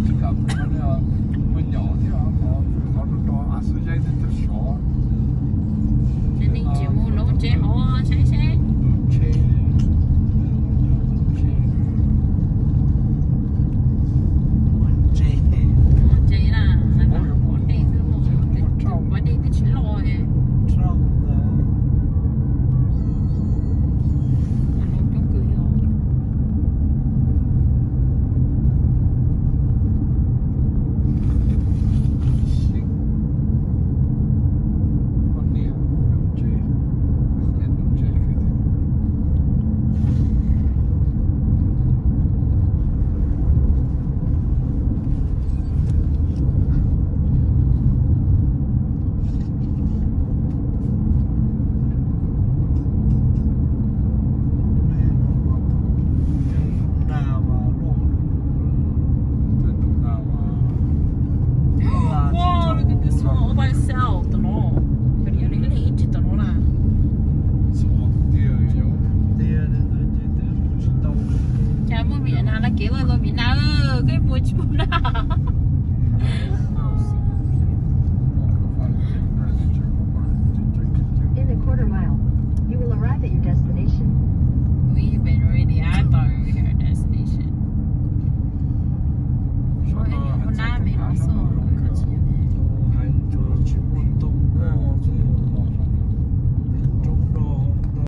Tsis kam mus qhov no, muaj nyom thiab, qhov rau rau av xub zeb ntawd cov sov. Tsev neeg tseem mus lov tsev hauv saib seb. Muaj tsev na, pov dej xwb, pov dej twb tsis loj. Ua, lawv twb twb xov ua pai xaus tom no, yog li ib tsis tom no na. Cas muaj me nyuam nas na, kev ua ua me nyuam nas, koj mus tsis mus na.